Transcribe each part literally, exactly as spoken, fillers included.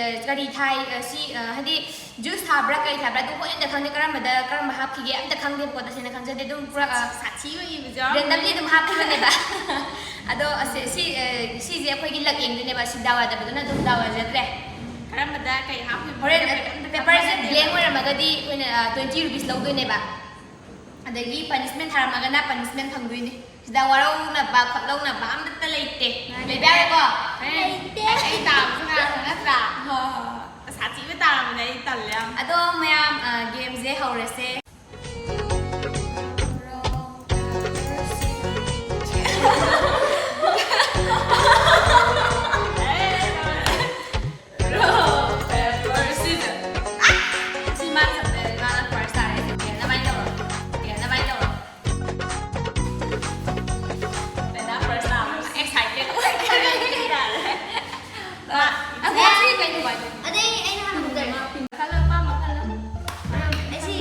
ꯑ, ꯀꯔꯤ ꯊꯥꯏ, ꯑ, ꯁꯤ, ꯑ, ꯍꯥꯏꯗꯤ ꯖꯨꯁ ꯊꯥꯕ꯭ꯔꯥ ꯀꯔꯤ ꯊꯥꯕ꯭ꯔꯥ ꯑꯗꯨ ꯍꯣꯏ ꯑꯝꯇ ꯈꯪꯗꯦ, ꯀꯔꯝꯕꯗ ꯀꯔꯝꯕ ꯍꯥꯞꯈꯤꯒꯦ ꯑꯝꯇ ꯈꯪꯗꯦꯕꯀꯣ, ꯇꯁꯦꯡꯅ ꯈꯪꯖꯗꯦ꯫ ꯑꯗꯨꯝ ꯄꯨꯔꯥ, ꯑ, ꯁꯥꯊꯤꯕ ꯏꯕꯁꯨ ꯌꯥꯎꯔꯝꯃꯦ꯫ Randomly ꯑꯗꯨꯝ ꯍꯥꯞꯈꯤꯕꯅꯦꯕ꯫ ꯑꯗꯣ ꯑꯁꯦ-, ꯁꯤ, ꯑ, ꯁꯤꯁꯦ ꯑꯩꯈꯣꯏꯒꯤ ꯂꯛ ꯌꯦꯡꯗꯣꯏꯅꯦꯕ, ꯁꯤ ꯗꯥꯎ ꯌꯥꯗꯕꯗꯨꯅ ꯑꯗꯨꯝ ꯗꯥꯎ ꯌꯥꯖꯗ꯭ꯔꯦ꯫ ꯀꯔꯝꯕꯗ ꯀꯩ ꯍꯥꯞꯈꯤꯕꯅꯣ ꯍꯣꯔꯦꯟ, ꯑ, ꯀꯔꯤꯝꯇ paperꯁꯦ ꯈꯪꯖꯗꯦ꯫ Blank ꯑꯣꯏꯔꯝꯃꯒꯗꯤ ꯑꯩꯈꯣꯏꯅ, ꯑ, twenty rupees ꯂꯧꯗꯣꯏꯅꯦꯕ꯫ ꯑꯗꯒꯤ punishment ꯊꯥꯔꯝꯃꯒꯅ punishment ꯐꯪꯗꯣꯏꯅꯦ꯫ ꯁꯤꯗ ꯋꯥꯔꯧꯅꯕ ꯈꯣꯠꯂꯧꯅꯕ ꯑꯃꯠꯇ ꯂꯩꯇꯦ꯫ ꯂꯩꯇꯦ꯫ ꯂꯩꯕ ꯌꯥꯔꯣꯏꯀꯣ? ꯂꯩꯇꯦ꯫ ꯑꯩ ꯇꯥꯕꯁꯨ ꯉꯥꯡꯕ ꯅꯠꯇ꯭ꯔꯥ? ꯍꯣꯏ, ꯍꯣꯏ, ꯍꯣꯏ꯫ ꯁꯥꯊꯤꯕ ꯇꯥꯔꯝꯕꯅꯦ, ꯑꯩ ꯇꯜꯂꯦ ꯌꯥꯝ꯫ ꯑꯗꯣ ꯃꯌꯥꯝ, ꯑ, gameꯁꯦ ꯍꯧꯔꯁꯦ꯫ Rock, paper, scissors. ꯑꯥ! ꯁꯤ ꯃꯥꯅ ꯆꯠꯄ, ꯃꯥꯅ first ꯇꯥꯔꯦ꯫ ꯁꯤ ꯄꯤꯌꯥꯅ ꯃꯥꯏ ꯇꯧꯔꯣ꯫ ꯄꯤꯌꯥꯅ ꯃꯥꯏ ꯇꯧꯔꯣ꯫ ꯄꯤꯌꯥꯅ first ꯇꯥꯕ꯫ Excited ꯑꯣꯏ꯫ ꯃꯥ, ꯑꯗꯩ ꯁꯤ ꯀꯩꯅꯣ ꯍꯥꯏꯗꯣꯏꯅꯣ? ꯑꯗꯩ ꯑꯩꯅ ꯍꯥꯟꯅ ꯍꯧꯖꯔꯦ꯫ ꯈꯜꯂꯣ, ꯑꯄꯥꯝꯕ ꯈꯜꯂꯣ꯫ ꯑꯩ ꯁꯤ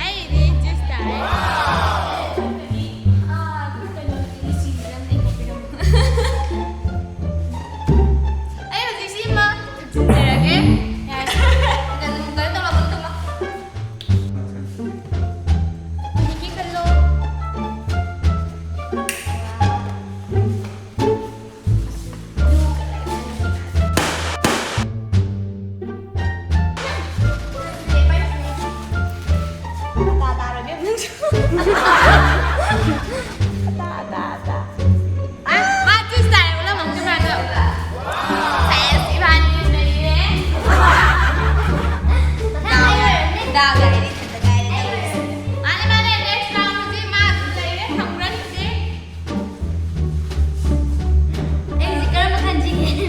ꯑꯩꯗꯤ ꯖꯨꯁ ꯇꯥꯔꯦ꯫ ꯑꯩ ꯍꯧꯖꯤꯛ ꯁꯤꯃ ꯊꯛꯆꯤꯟꯖꯔꯒꯦ꯫ ꯌꯥꯔꯦ꯫ ꯀꯩꯅꯣ ꯇꯧꯔꯣ, ꯀꯩꯅꯣ ꯇꯧꯔꯣ꯫ ꯍꯧꯖꯤꯛꯀꯤ ꯈꯜꯂꯣ꯫ ꯑꯩ ꯍꯧꯖꯤꯛ ꯀꯔꯝꯕ ꯈꯟꯁꯤꯒꯦ?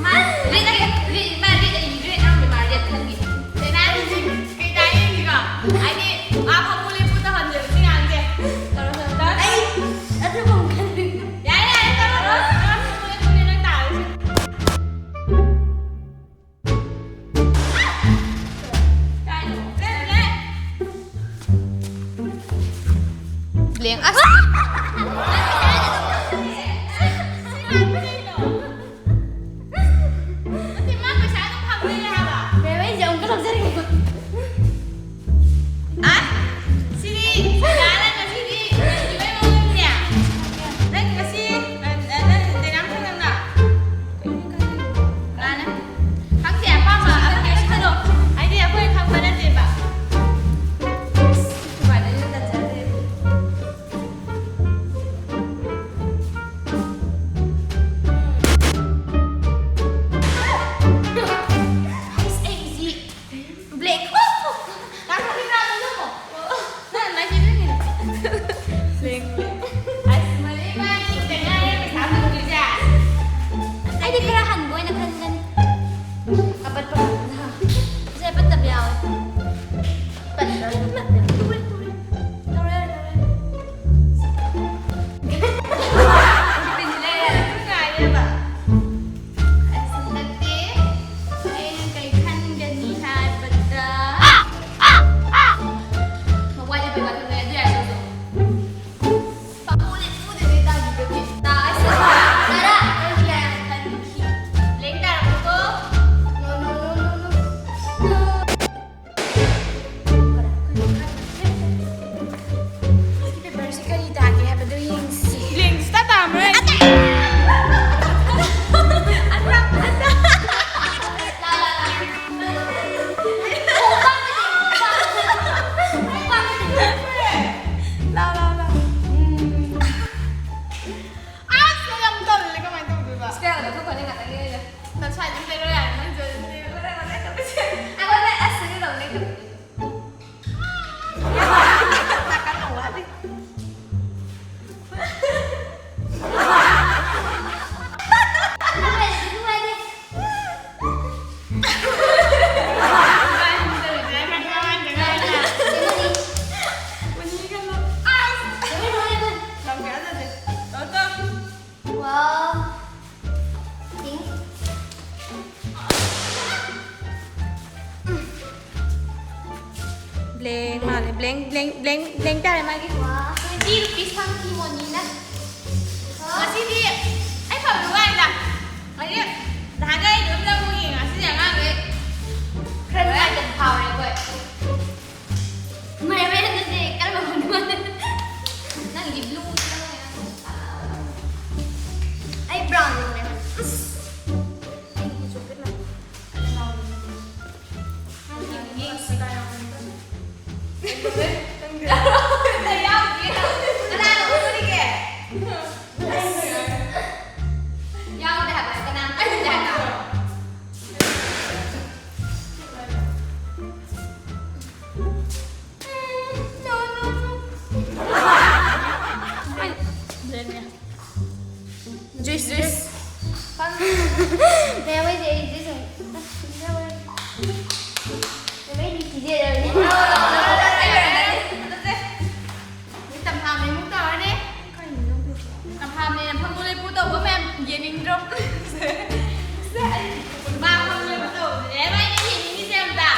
ꯃꯥ ꯔꯦꯠ, ꯔꯦꯠ, ꯃꯥ ꯔꯦꯠ ꯑꯩ ꯔꯦꯠ ꯌꯥꯎꯔꯝꯃꯦ, ꯃꯥ ꯔꯦꯠ ꯈꯟꯒꯦ꯫ ꯗꯥꯏꯅꯥꯒꯤꯁꯤ ꯀꯩ ꯇꯥꯏ ꯌꯦꯡꯁꯤꯀꯣ? ꯍꯥꯏꯗꯤ, ꯃꯥ ꯐꯃꯨꯡ ꯂꯦꯞꯄꯨ ꯇꯧꯍꯟꯗꯦꯕ ꯁꯤ ꯉꯥꯡꯁꯦ꯫ ꯇꯧꯔꯣ, ꯇꯧꯔꯣ, ꯇꯧꯔꯣ꯫ ꯑꯩ ꯑꯗꯨꯒꯨꯝꯕ ꯈꯟꯕꯤꯒꯅꯨ꯫ ꯌꯥꯔꯦ, ꯌꯥꯔꯦ, ꯇꯧꯔꯣ, ꯇꯧꯔꯣ, ꯇꯧꯔꯣ, ꯐꯃꯨꯡ ꯂꯦꯞꯄꯨꯅꯦ ꯅꯪ ꯇꯥꯔꯤꯁꯦ꯫ ꯕ꯭ꯂꯦꯡ꯫ ꯑꯁ! ꯅꯠꯇꯦ, ꯃꯥ ꯄꯩꯁꯥ ꯑꯗꯨꯝ ꯐꯪꯗꯣꯏꯅꯦ ꯍꯥꯏꯕ꯫ ꯃꯦꯝ, ꯑꯩꯁꯦ ꯑꯃꯨꯛꯀ ꯂꯧꯖꯔꯒꯦ꯫ ꯑꯥ? ꯁꯤꯗꯤ ꯁꯤꯗꯥꯅ ꯉꯁꯤꯗꯤ ꯂꯩꯈꯤꯕꯩ ꯃꯑꯣꯡꯅꯤꯅꯦ꯫ ꯅꯪ ꯉꯁꯤ, ꯑ, ꯑ, ꯅꯪ ꯗꯥꯏꯅꯥ ꯈꯪꯅꯕ꯭ꯔꯣ? ꯀꯅꯥꯅ? ꯈꯪꯗꯦ, ꯑꯄꯥꯝꯕ ꯑꯃ ꯍꯦꯛꯇ ꯈꯜꯂꯣ꯫ ꯍꯥꯏꯗꯤ ꯑꯩꯈꯣꯏ ꯈꯪꯕ ꯅꯠꯇꯦꯕ꯫ ꯁꯨꯃꯥꯏꯅ ꯇꯟꯖꯗ꯭ꯔꯦ꯫ ꯑꯁ, ꯑꯩꯁꯤ ꯕ꯭ꯂꯦꯛ꯫ ꯅꯪ ꯍꯧꯖꯤꯛ ꯀꯥꯟꯗ ꯅꯪ ꯅꯪ ꯅꯪꯒꯤ ꯅꯪꯒꯤ ꯕ꯭ꯂꯦꯛ, ꯕ꯭ꯂꯦꯛ꯫ ꯑꯁ, ꯃꯔꯤ ꯃꯔꯤ ꯈꯛꯇ ꯉꯥꯏꯔꯦ ꯄꯩꯁꯥ ꯐꯪꯗꯣꯏꯁꯦ꯫ ꯑꯩꯗꯤ ꯈꯔ ꯍꯟꯕ ꯑꯣꯏꯅ ꯈꯟꯒꯅꯤ꯫ ꯑꯄꯠꯄ ꯉꯥꯛꯇ꯫ ꯁꯤ ꯑꯄꯠꯇꯕ ꯌꯥꯎꯋꯦ꯫ ꯇꯧꯔꯦ, ꯇꯧꯔꯦ꯫ ꯇꯧꯔꯦ, ꯇꯧꯔꯦ꯫ ꯉꯥꯏꯔꯦꯕ꯫ Blank ꯃꯥꯜꯂꯦ꯫ Blank, blank, blank, blank ꯇꯥꯔꯦ ꯃꯥꯒꯤ꯫ Twenty rupees ꯐꯪꯈꯤ ꯃꯣꯅꯤꯅ꯫ ꯉꯁꯤꯗꯤ ꯑꯩ ꯐꯕ ꯅꯨꯡꯉꯥꯏꯗ꯫ ꯍꯥꯏꯗꯤ ꯅꯍꯥꯟꯒꯩ ꯑꯗꯨꯝ ꯅꯪꯕꯨ ꯌꯦꯡꯉ ꯉꯁꯤꯗꯤ ꯑꯉꯥꯡꯈꯩ ꯈꯔ ꯅꯨꯡꯉꯥꯏꯇꯕ ꯐꯥꯎꯔꯦ ꯑꯩꯈꯣꯏ꯫ ꯃꯥꯏ ꯍꯣꯔꯦꯟ ꯑꯗꯨꯗꯤ ꯀꯔꯝꯕ ꯐꯣꯟ ꯅꯨꯡꯉꯥꯏ? ꯅꯪꯒꯤ blue ꯑꯩ brown ꯂꯧꯔꯦ꯫ ꯑꯁ꯫ ꯑꯩ ꯀꯨꯆꯨ ꯐꯤꯠ ꯃꯥꯟꯅꯩ꯫ Juice, juice. ꯃꯌꯥꯝ ꯑꯩꯗꯤ ꯑꯩ juice ꯑꯃꯨꯛ ꯄꯤꯖꯔꯣꯏ꯫ ꯃꯌꯥꯝ ꯑꯩꯗꯤ ꯄꯤꯖꯔꯣꯏ꯫ ꯇꯝꯐꯥꯝꯅꯦ ꯑꯃꯨꯛ ꯇꯧꯔꯅꯤ꯫ ꯇꯝꯐꯥꯝꯅꯦꯅ ꯐꯝꯃꯨ ꯂꯦꯞꯄꯨ ꯇꯧꯕ ꯃꯌꯥꯝ ꯌꯦꯡꯅꯤꯡꯗ꯭ꯔꯣ? ꯃꯥ ꯐꯝꯃꯨ ꯂꯦꯞꯄꯨ ꯇꯧꯕꯗꯨꯅꯦ ꯑꯩꯅ ꯌꯦꯡꯅꯤꯡꯉꯤꯁꯦ ꯑꯝꯇ꯫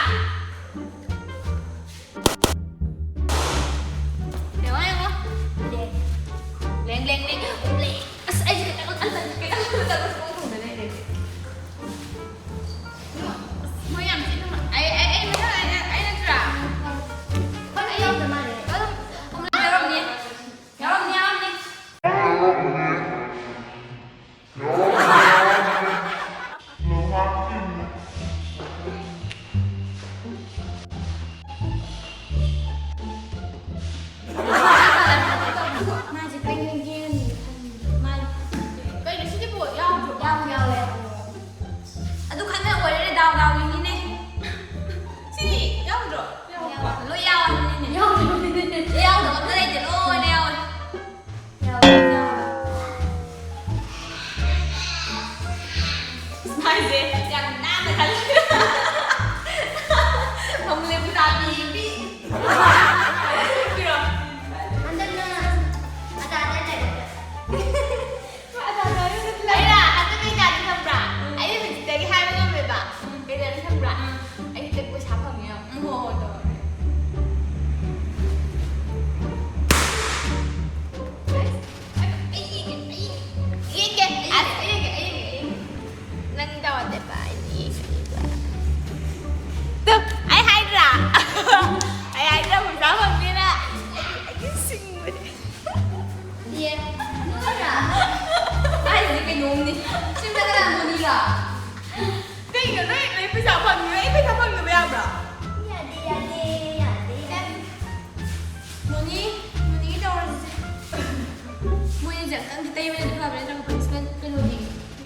ꯇꯩꯕꯅꯗꯤ ꯐꯕ꯭ꯔꯥ ꯅꯠꯇ꯭ꯔꯒ ꯄꯅꯤꯁꯃꯦꯟ ꯀꯩꯅꯣꯗꯤ?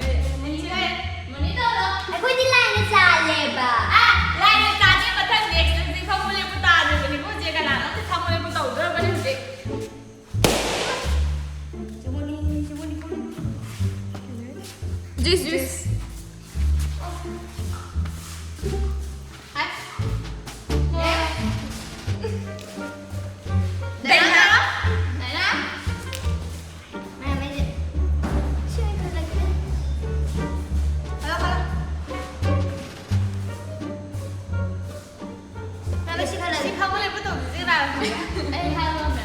ꯑꯦ, ꯃꯅꯤ ꯇꯧꯔꯣ, ꯃꯅꯤ ꯇꯧꯔꯣ꯫ ꯑꯩꯈꯣꯏꯗꯤ ꯂꯥꯏꯅ ꯆꯥꯜꯂꯦꯕ꯫ ꯑꯥ, ꯂꯥꯏꯅ ꯆꯥꯜꯂꯦ, ꯃꯊꯪ ꯅꯦꯛꯁꯇꯗꯤ ꯐꯃꯨꯡ ꯂꯦꯞꯄꯨ ꯇꯥꯗ꯭ꯔꯤꯕꯅꯤꯀꯣ, ꯆꯦ ꯀꯅꯥꯅꯣꯝꯇ ꯐꯃꯨꯡ ꯂꯦꯞꯄꯨ ꯇꯧꯗꯣꯔꯕꯅꯤ ꯍꯧꯖꯤꯛ꯫ Juice, juice. ꯍꯥꯏ꯫ ꯗꯥꯏꯅꯥ꯫ ꯗꯥꯏꯅꯥ꯫ ꯃꯌꯥꯝ ꯑꯩꯁꯦ ꯁꯤ ꯑꯣꯏꯅ ꯈꯜꯂꯒꯦ꯫ Hello, hello. ꯅꯪ ꯁꯤ ꯈꯜꯂꯒꯦ꯫ ꯁꯤ ꯐꯃꯨꯡ ꯂꯦꯞꯄ ꯇꯧꯗꯣꯏꯁꯦ ꯀꯅꯥꯅꯣ? ꯑꯩ ꯍꯥꯏꯕ ꯉꯝꯃꯦ꯫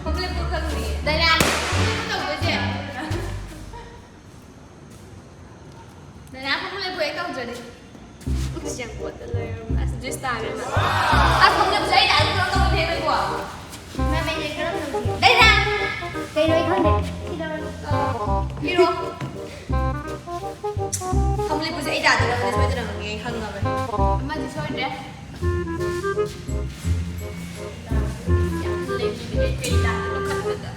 ꯐꯃꯨꯡ ꯂꯦꯞꯄ ꯈꯜꯂꯨꯔꯦ꯫ ꯗꯥꯏꯅꯥ, ꯁꯤ ꯇꯧꯗꯣꯏꯁꯦ꯫ ꯗꯥꯏꯅꯥ ꯐꯃꯨꯡ ꯂꯦꯞꯄꯨ ꯍꯦꯛ ꯇꯧꯗ꯭ꯔꯗꯤ꯫ ꯑꯁ, ꯌꯥꯝ ꯄꯣꯠꯇ ꯂꯩꯔꯝꯃꯦ꯫ ꯑꯁ, ꯖꯨꯏꯁ ꯇꯥꯔꯦ꯫ ꯑꯁ, ꯐꯃꯨꯡ ꯂꯦꯞꯄꯁꯦ ꯑꯩ ꯇꯥꯔꯦ ꯀꯩꯅꯣ ꯇꯧꯕꯅꯦꯕꯀꯣ꯫ ꯃꯥ ꯃꯩꯁꯦ ꯀꯔꯝ ꯇꯧꯁꯤ? ꯗꯥꯏꯅꯥ! ꯀꯩꯅꯣ ꯑꯩ ꯈꯪꯗꯦ꯫ ꯁꯤꯗ ꯏꯔꯣ꯫ ꯐꯃꯨꯡ ꯂꯦꯞꯄꯁꯦ ꯑꯩ ꯇꯥꯗꯣꯏꯔꯕꯅꯦ ꯁꯣꯏꯗꯅꯃꯛꯀꯤ ꯑꯩ ꯈꯪꯉꯕꯅꯦ꯫ ꯑꯃꯗꯤ ꯁꯣꯏꯗ꯭ꯔꯦ꯫ ꯌꯥꯝ ꯂꯦꯝꯃꯤꯅꯦ ꯀꯩ ꯇꯥꯗꯣꯏꯅꯣ ꯈꯟꯕꯗ꯫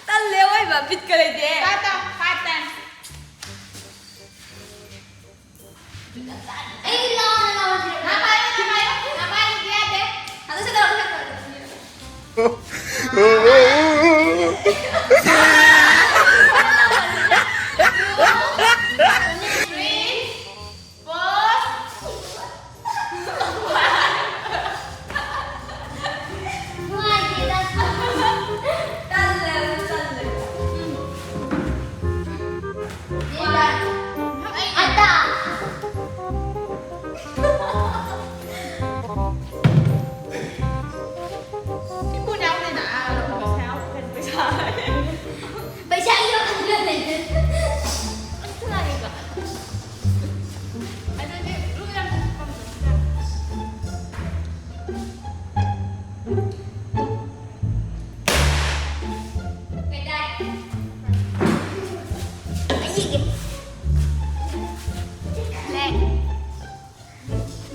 ꯇꯜꯂꯦ ꯑꯣꯏꯕ ꯕꯤꯠꯀ ꯂꯩꯇꯦ꯫ ꯇꯥ ꯇꯥ ꯐꯥꯏꯚ ꯇꯥꯏꯝꯁ꯫ ꯑꯩ ꯂꯥꯎꯅ ꯂꯥꯎꯅ ꯊꯤꯔꯛꯀꯦ꯫ ꯅꯥ ꯄꯥꯏꯌꯨ, ꯅꯥ ꯄꯥꯏꯌꯨ, ꯅꯥ ꯄꯥꯏꯕꯗꯤ ꯌꯥꯗꯦ꯫ ꯑꯗꯨ ꯁꯤ ꯇꯧꯔꯛꯀꯦ꯫ Three, four. ꯅꯨꯡꯉꯥꯏꯇꯦꯗ꯫ ꯇꯜꯂꯦ, ꯇꯜꯂꯦ꯫ ꯎꯝ꯫ ꯑꯇꯥ꯫ ꯏꯄꯨꯅ ꯌꯥꯎꯗꯦꯅ, ꯑꯥ, ꯄꯩꯁꯥ ꯌꯥꯎꯗꯦ, ꯄꯩꯁꯥ꯫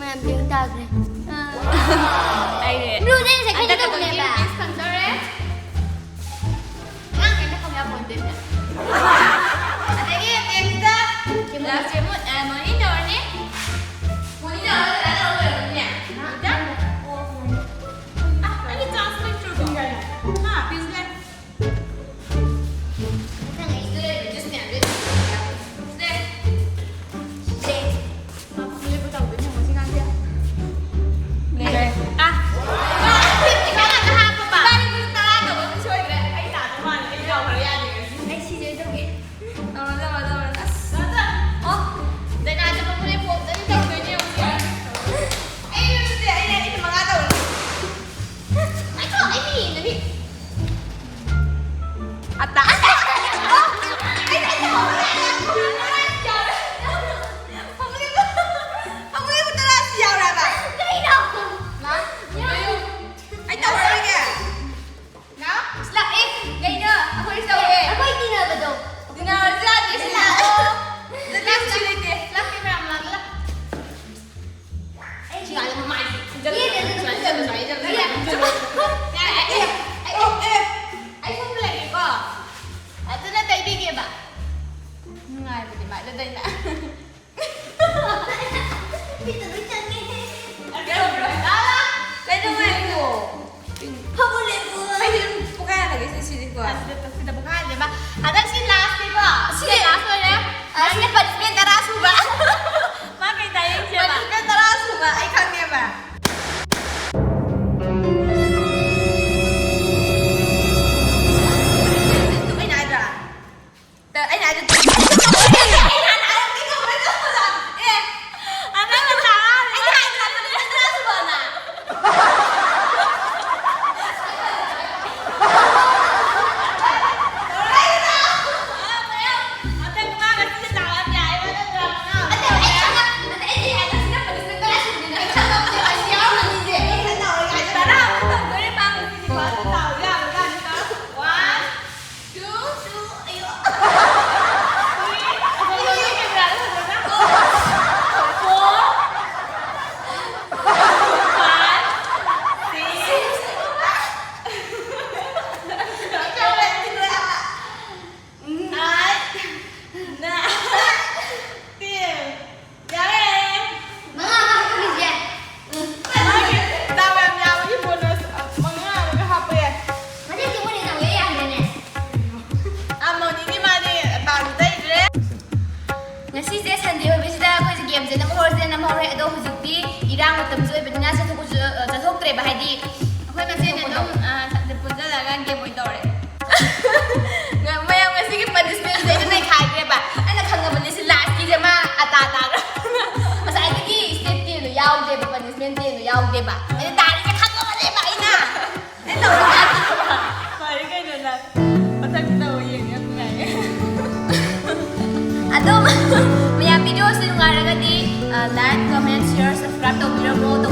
ꯌꯥꯝ ꯇꯥꯈ꯭ꯔꯦ꯫ ꯑꯩꯁꯦ ꯕ꯭ꯂꯨꯁꯦ ꯉꯁꯥꯏ ꯍꯟꯗꯛ ꯈꯪꯗꯕꯅꯦꯕ꯫ ꯈꯛꯇꯪꯗꯤ ꯃꯤꯁ ꯐꯪꯗꯧꯔꯦ꯫ ꯑꯉꯥꯡꯈꯩꯅ ꯈꯪ ꯌꯥꯄꯣꯟꯇꯦꯅꯦ꯫ ꯑꯗꯒꯤ ꯇꯦꯟꯁꯤꯗ ꯂꯥꯁ ꯌꯦꯡꯉꯨ, ꯑ, ꯃꯣꯔꯅꯤꯡ ꯇꯧꯔꯅꯤ꯫ ꯃꯣꯔꯅꯤꯡ ꯇꯧꯔꯒ ꯀꯅꯥ ꯇꯧꯔ ꯂꯩꯔꯝꯃꯅꯤꯅꯦ? ꯅꯤꯇꯥ? ꯑ, ꯑꯩꯒꯤ ꯆꯥꯟꯁ ꯂꯩꯇ꯭ꯔꯕꯣ? ꯍꯥ? ꯄꯤꯁ ꯂꯩ꯫ ꯃꯊꯪ ꯑꯩ ꯁꯤꯗ ꯂꯩꯕ ꯖꯨꯁ ꯃꯌꯥꯝꯁꯦ ꯁꯦ꯫ ꯁꯦ꯫ ꯃꯥ ꯐꯃꯨꯡ ꯂꯦꯞꯄ ꯇꯧꯗꯣꯏꯅꯦ ꯌꯦꯡꯉꯣ ꯁꯤ ꯑꯉꯥꯡꯁꯦ꯫ ꯂꯩꯔꯦ꯫ ꯑ꯫ ꯃꯥ ꯐꯤꯐꯇꯤ ꯈꯛ ꯉꯥꯛꯇ ꯍꯥꯞꯄꯕ꯫ ꯏꯕꯥꯅꯤ ꯒ꯭ꯔꯨꯞ ꯇꯔꯥ ꯇꯧꯕ ꯑꯗꯨꯝ ꯁꯣꯏꯈ꯭ꯔꯦ꯫ ꯑꯩ ꯇꯥꯗꯧ ꯃꯥꯜꯂꯦ꯫ ꯑꯩ ꯌꯥꯎꯈ꯭ꯔꯦ ꯌꯥꯗꯦ ꯉꯁꯤ꯫ ꯑꯩ ꯁꯤꯁꯦ ꯇꯧꯒꯦ꯫ ꯇꯧꯔꯣ, ꯇꯧꯔꯣ, ꯇꯧꯔꯣ꯫ ꯑꯁ꯫ ꯇꯧꯔꯣ, ꯇꯧꯔꯣ꯫ ꯑꯣ꯫ ꯗꯥꯏꯅꯥꯁꯦ ꯃꯈꯨꯠ ꯂꯦꯞꯄꯣ ꯑꯝꯇꯗꯤ ꯇꯧꯗꯣꯏꯅꯦ ꯌꯦꯡꯉꯣ ꯁꯤ꯫ ꯑꯩ ꯅꯠꯇꯦ, ꯑꯩꯅ, ꯑꯩꯅ ꯃꯉꯥ ꯇꯧꯔꯦ꯫ ꯉꯥꯏꯈꯣ, ꯑꯩ ꯃꯤ ꯌꯦꯡꯒꯅꯤ꯫ ꯑꯇꯥ꯫ ꯀꯩꯅꯣ? ꯑꯩ ꯇꯧꯔꯔꯣꯏꯒꯦ꯫ ꯂꯥꯛꯑꯦ꯫ ꯀꯩꯅꯣ? ꯑꯩꯈꯣꯏ ꯇꯧꯔꯦ꯫ ꯑꯩꯈꯣꯏ ꯇꯤꯟꯅꯕꯗꯣ꯫ ꯇꯤꯟꯅꯔꯁꯨ ꯌꯥꯗꯦ, ꯁꯤ ꯂꯥꯛꯑꯣ꯫ ꯂꯥꯛꯑꯣ꯫ ꯂꯥꯛꯑꯣ꯫ ꯂꯥꯛꯑꯣ꯫ ꯁꯤ ꯂꯥꯛꯑꯣ꯫ ꯁꯤ ꯂꯥꯛꯑꯣ꯫ ꯁꯨꯃꯥꯏꯅ ꯃꯃꯥꯏꯁꯦ ꯈꯨꯝꯖꯜꯂꯨ꯫ ꯁꯨꯃꯥꯏꯅ ꯆꯠꯂꯨ꯫ ꯁꯨꯃꯥꯏꯅ ꯆꯠꯂꯨ꯫ ꯌꯥꯔꯦ꯫ ꯑꯦ, ꯑꯦ, ꯑꯩ ꯁꯣꯝꯗ ꯂꯩꯒꯦꯀꯣ꯫ ꯑꯗꯨꯅ ꯇꯩꯕꯤꯒꯦꯕ꯫ ꯅꯨꯡꯉꯥꯏꯕꯅꯦ ꯃꯥꯏꯗ ꯇꯩꯅ꯫ ꯃꯤꯠꯇ ꯂꯣꯏ ꯆꯪꯉꯦ꯫ ꯀꯩꯗꯧꯉꯥꯏꯅꯣ? ꯐꯃꯨꯡ ꯂꯦꯞꯄꯨ꯫ ꯑꯩꯗꯤ ꯑꯗꯨꯝ ꯄꯣꯛꯈꯥꯏꯍꯜꯂꯒꯦ ꯁꯤ ꯁꯤꯗꯤꯀꯣ꯫ ꯑꯁꯤꯗ, ꯁꯤꯗ ꯄꯣꯛꯈꯥꯏꯍꯜꯂꯦꯕ꯫ ꯍꯟꯗꯛ ꯁꯤ ꯂꯥꯁꯅꯤꯀꯣ꯫ ꯁꯤ ꯂꯥꯁ ꯑꯣꯏꯔꯦ꯫ ꯑꯁꯤꯅ ꯄꯅꯤꯁꯃꯦꯟ ꯇꯔꯥ ꯁꯨꯕ꯫ ꯃꯥ ꯀꯩ ꯇꯥꯏ ꯌꯦꯡꯁꯦꯕ꯫ ꯄꯅꯤꯁꯃꯦꯟ ꯇꯔꯥ ꯁꯨꯕ ꯑꯩ ꯈꯪꯉꯦꯕ꯫ ꯑꯩꯅ ꯍꯥꯏꯗ꯭ꯔꯥ? ꯑꯩꯅ ꯍꯥꯏꯗ꯭ꯔꯥ? ꯑꯩꯅ ꯍꯥꯟꯅ ꯍꯥꯏꯔꯝꯒꯦ ꯇꯧꯕ꯫ ꯏꯔꯥꯡ ꯃꯇꯝꯁꯨ ꯑꯣꯏꯕꯅꯤꯅ ꯆꯠꯊꯣꯛꯄꯁꯨ ꯑ, ꯆꯠꯊꯣꯛꯇ꯭ꯔꯦꯕ, ꯍꯥꯏꯗꯤ ꯑꯩꯈꯣꯏ ꯃꯁꯦꯟ ꯑꯗꯨꯝ ꯑ, ꯄꯨꯟꯁꯤꯜꯂꯒ ꯒꯦꯝ ꯑꯣꯏꯅ ꯇꯧꯔꯦ꯫ ꯃꯌꯥꯝ ꯉꯁꯤꯒꯤ ꯄꯅꯤꯁꯃꯦꯟꯁꯦ ꯑꯩꯅ ꯅꯩꯈꯥꯏꯈ꯭ꯔꯦꯕ꯫ ꯑꯩꯅ ꯈꯪꯉꯕꯅꯤ ꯁꯤ ꯂꯥꯁꯀꯤꯁꯦ ꯃꯥ ꯑꯇꯥ ꯇꯥꯈ꯭ꯔ꯫ ꯉꯁꯥꯏꯗꯒꯤ ꯁ꯭ꯇꯦꯞ ꯇꯦꯟꯗꯣ ꯌꯥꯎꯗꯦꯕ, ꯄꯅꯤꯁꯃꯦꯟ ꯇꯦꯟꯗꯣ ꯌꯥꯎꯗꯦꯕ꯫ ꯑꯩꯅ ꯇꯥꯔꯤꯁꯦ ꯈꯪꯉꯕꯅꯦꯕ ꯑꯩꯅ꯫ ꯑꯩꯅ ꯇꯧꯔꯤꯁꯦ ꯈꯪꯉꯕ꯫ ꯐꯔꯦ ꯀꯩꯅꯣ ꯅꯪ꯫ ꯃꯊꯪꯗ ꯇꯧ ꯌꯦꯡꯉꯦ ꯌꯥꯝ ꯅꯨꯡꯉꯥꯏꯌꯦ꯫ ꯑꯗꯨꯝ ꯃꯌꯥꯝ ꯚꯤꯗꯤꯑꯣꯁꯤ ꯅꯨꯡꯉꯥꯏꯔꯒꯗꯤ ꯂꯥꯏꯛ, ꯀꯃꯦꯟ, ꯁꯤꯌꯔ, ꯁꯕꯁꯀ꯭ꯔꯥꯏꯕ ꯇꯧꯕꯤꯔꯝꯃꯣ꯫